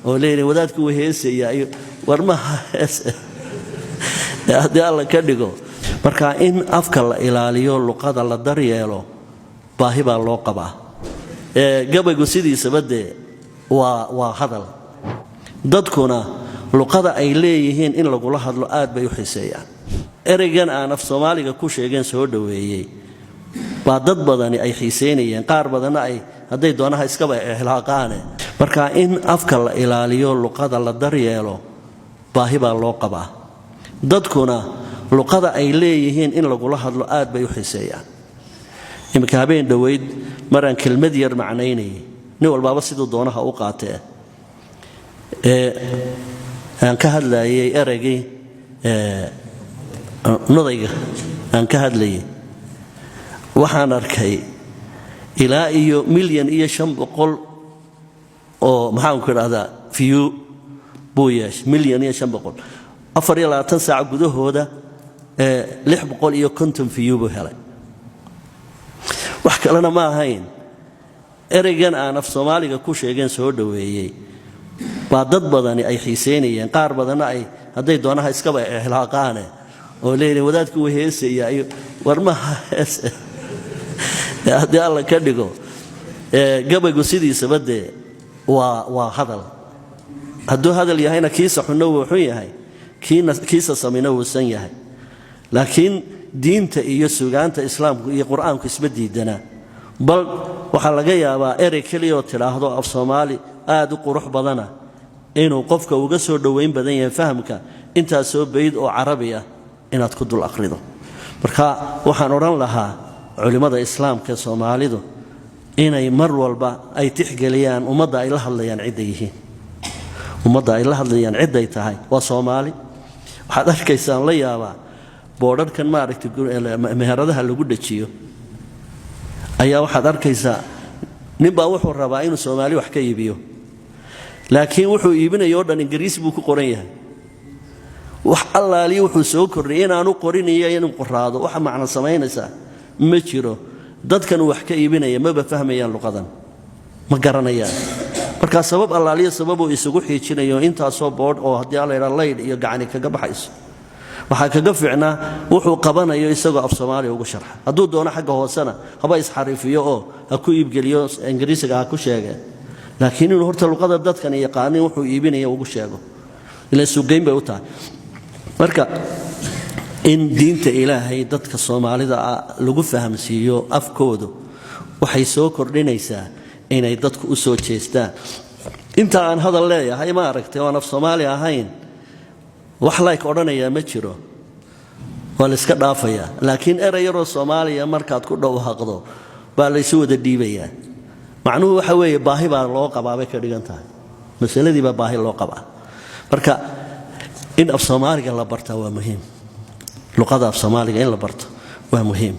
Oo leeyihin wadaadku wuu heesayaa iyo war maha heese haddii Alla ka dhigo. Marka in afka la ilaaliyo, luqada la daryeelo, baahi baa loo qabaa. Gabaygu sidiisaba dee waa hadal. Dadkuna luqada ay leeyihiin in lagula hadlo aad bay u xiiseeyaan. Ereygan aan af Soomaaliga ku sheegeen soo dhoweeyey baa dad badani ay xiiseynayeen, qaar badanna ay hadday doonaha iskaba ilaaqaane. Marka in afka la ilaaliyo, luqada la daryeelo, baahi baa loo qabaa. Dadkuna luqada ay leeyihiin in lagula hadlo aad bay u xiiseeyaan. Iminka habeen dhoweyd maraan kelmad yar macnaynayay, nin walbaaba siduu doonaha u qaatee, ee aan ka hadlayay ereygii nudayga aan ka hadlayay, waxaan arkay ilaa iyo 1,500,000 oo, maxaanku idhahdaa, view buu yeeshay. 1,500,000 24 saac gudahooda, 650 view buu helay. Wax kalena ma ahayn, ereygan aan af Soomaaliga ku sheegeen soo dhoweeyey baa dad badani ay xiiseynayeen, qaar badanna ay hadday doonaha iskaba ilaaqaane oo leeyihin wadaadku wuu heesayaa iyo war maha heese haddii Alla ka dhigo. Gabaygu sidiisaba dee waa hadal. Hadduu hadal yahayna, kiisa xunna wuu xun yahay, kiisa samina wuu san yahay. Laakiin diinta iyo sugaanta Islaamku iyo Qur-aanku isma diidanaa, bal waxaa laga yaabaa erey keliyaoo tidhaahdo af Soomaali aad u qurux badana inuu qofka uga soo dhowayn badan yahay fahamka intaasoo bayd oo Carabi ah inaad ku dul akhrido. Marka waxaan odhan lahaa culimmada Islaamka ee Soomaalidu inay mar walba ay tixgeliyaan ummadda ay la hadlayaan cidday yihiin, ummadda ay la hadlayaan cidday tahay, waa Soomaali. Waxaad arkaysaan, la yaabaa, boodharkan, maaragtay, meheradaha lagu dhajiyo ayaa waxaad arkaysaa ninbaa wuxuu rabaa inuu Soomaali wax ka iibiyo, laakiin wuxuu iibinayo o dhan Ingiriis buu ku qoran yahay. Wax allaaliya wuxuu soo kordhiyay inaanu qorin iyo inuu qoraado waxa macno samaynaysaa ma jiro. Dadkan uu wax ka iibinaya maba fahmayaan luqadan, ma garanayaan. Markaa sabab allaaliya sababuu isugu xiijinayo intaasoo boodh oo haddii alla yidhaa laydh iyo gacani kaga baxayso, waxaa kaga fiicnaa wuxuu qabanayo isagoo af Soomaaliya ugu sharxa. Hadduu doono xagga hoosena haba isxariifiyo oo ha ku iibgeliyo, Ingiriisiga ha ku sheegeen, laakiin inuu horta luqada dadkan yaqaanin wuxuu iibinaya ugu sheego, ilaan suuqgeyn bay u tahay. Marka in diinta Ilaahay dadka Soomaalida ah lagu fahamsiiyo afkoodu waxay soo kordhinaysaa inay dadku u soo jeestaan. Inta aan hadal leeyahay, ma aragtay, oan af Soomaali ahayn, wax like odhanayaa ma jiro, waa la iska dhaafayaa. Laakiin erey yaroo Soomaaliya markaad ku dhawaaqdo baa laysu wada dhiibayaa. Macnuhu waxa weeye baahi baa loo qabaa bay ka dhigan tahay, masaladii baa baahi loo qabaa. Marka in af Soomaaliga la bartaa waa muhiim, luqada af Soomaaliga in la barto waa muhiim.